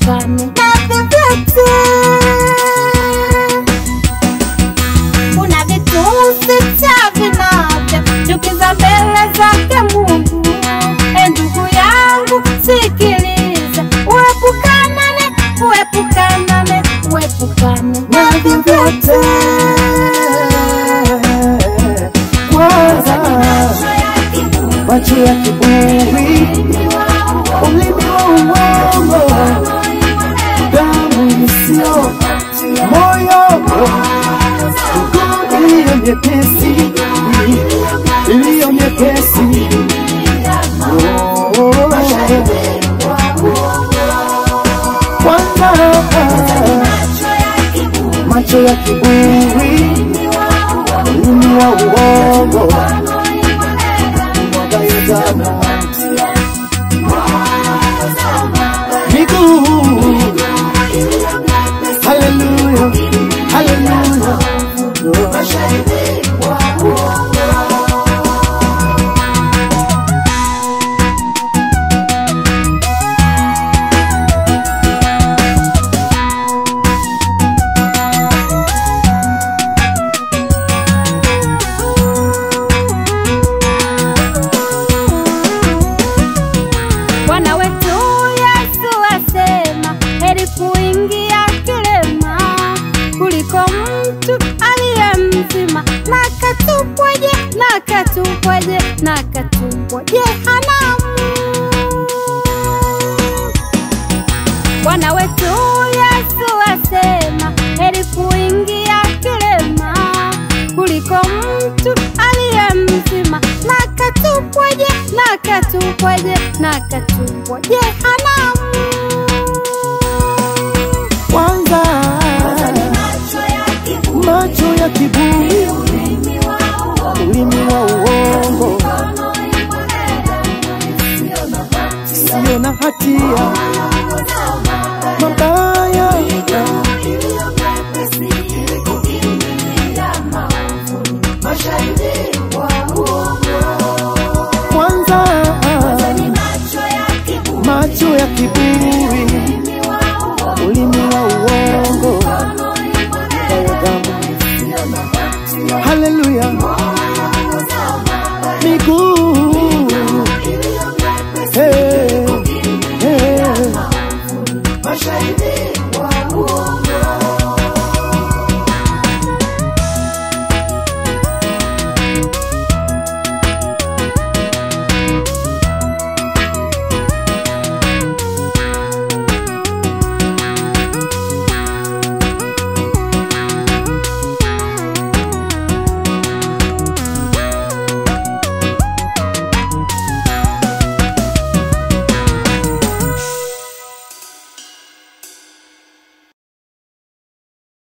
Uepukane na vyovyote. Kuna vitu sita vinavyochukiza mbele zake Mungu. Ndugu yangu sikiliza, uepukane, uepukane, uepukane na vyovyote. Kwanza macho ya kiburi, ulimi wa uongo, damu isiyo moyo, miguu iliyo myepesi, iliyo myepesi. Kwanza macho ya kiburi, ulimi wa uongo, umwagayo damu, miguu. Haleluya, haleluya. Bwana wetu Yesu asema, heri kuingia kilema kuliko mtu aliye mzima na katupwaje, na katupwaje, na katupwa jehanamu. Bwana wetu Yesu asema, heri kuingia kilema kuliko mtu aliye mzima na katupwaje, na katupwaje, na katupwa jehanamu. Kwanza macho ya kiburi, ulimi wa uongo, sio na hatia.